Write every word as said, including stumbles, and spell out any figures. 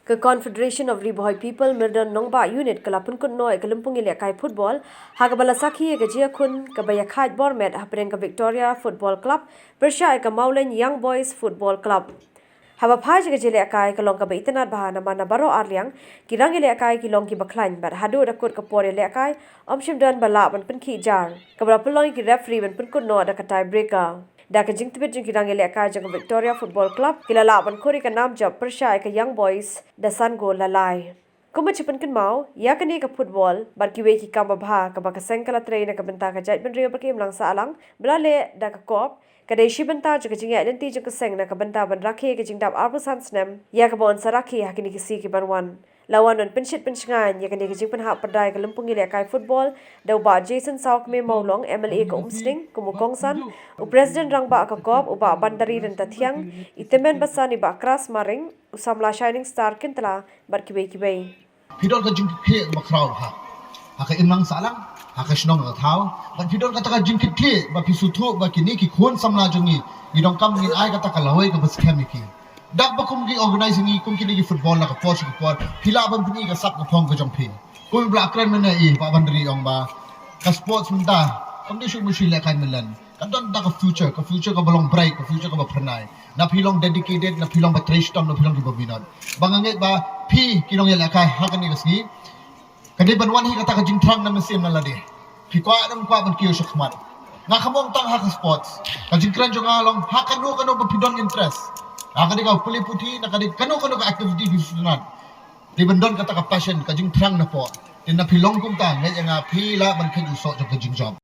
Ka Confederation of Ri Bhoi People Myrdon Nongbah Unit ka la pynkut noh ïa ka lympung ïalehkai football ha kaba la sakhi ïa ka jingïakhun kaba ïakhaid bor met hapdeng ka Victoria Football Club pyrshah ïa ka Mawlein Young Boys Football Club. Haba phai sha ka jingïalehkai ka long kaba itynnad bha namar na baroh arliang ki rang ïalehkai ki long kiba khlaiñ bad haduh da kut ka por ïalehkai ym shym don ba lah ban pynkhih jar, kaba la pynlong ïa ki referee ban pynkut noh da ka tie breaker. Da ka jingtbit jong ki rang ïalehkai jong ka Victoria Football Club ki la lah ban khur ïa ka nam jop pyrshah ïa ka Young Boys da san gol la lai. Kum ban pynkynmaw ïa kane ka football bad kiwei ki kam babha kaba ka seng ka la trei na ka bynta ka jaitbynriew bad ka imlang sahlang ba la leh da ka kop, ka dei shi bynta jong ka jingïaid lynti jong ka seng na ka bynta ban rakhe ïa ka jingdap arphew san snem ïa kaba yn sa rakhe ha kine ki sngi ki ban wan. La wan ban pynshit pynshngaiñ ïa kane ka jingpynhap pyrda ïa ka lympung ïalehkai football da u Bah Jason Sawkmie Mawlong, M L A ka Umsning, kum u kongsan, u President Rangbah ka kop u Bah Bandari Ryntathiang, i tymmen basan i Bah Kras Maring, u samla Shining Star Kyntla bad kiwei kiwei. Phi don ka jingkitkhlieh ba khraw ha, ha ka imlang sahlang, ha ka shnong ka thaw, bad phi don kata ka jingkitkhlieh ba phi sngewthuh ba kine ki khun samla jong ngi, ngi donkam ngin ai kata ka lawei kaba skhem ïa ki. Dak ba kum ki organize ngi kum kine ki football na ka por sha ka por, phi lah ban pyni ka sap ka phong ka jong phi. Kum ba la kren mynne i Bah Bandari ong ba ka sports mynta kam dei shuh ban shu lehkai mynlen. Ka don da ka future, ka future kaba long bright, ka future kaba phyrnai. Na phi long dedicated, na phi long ba trei shitom, na phi long kiba minot. Ba nga ngeit ba phi ki nongïalehkai ha kane ka sngi, ka dei ban wan hi kata ka jingthrang na mynsiem na lade. Phi kwah ne ym kwah ban kiew shakhmat. Nga kham ong tang ha ka sports. Ka jingkren jong nga long ha kano kano ba phi don interest. Ha ka dei ka pule puthi, na ka dei kano kano ka activity phi sngewtynnat. Dei ban don kata ka passion, ka jingthrang na pdeng. Te na phi long kumta, ngeit ïa nga phi lah ban khein u soh jong ka jingjop.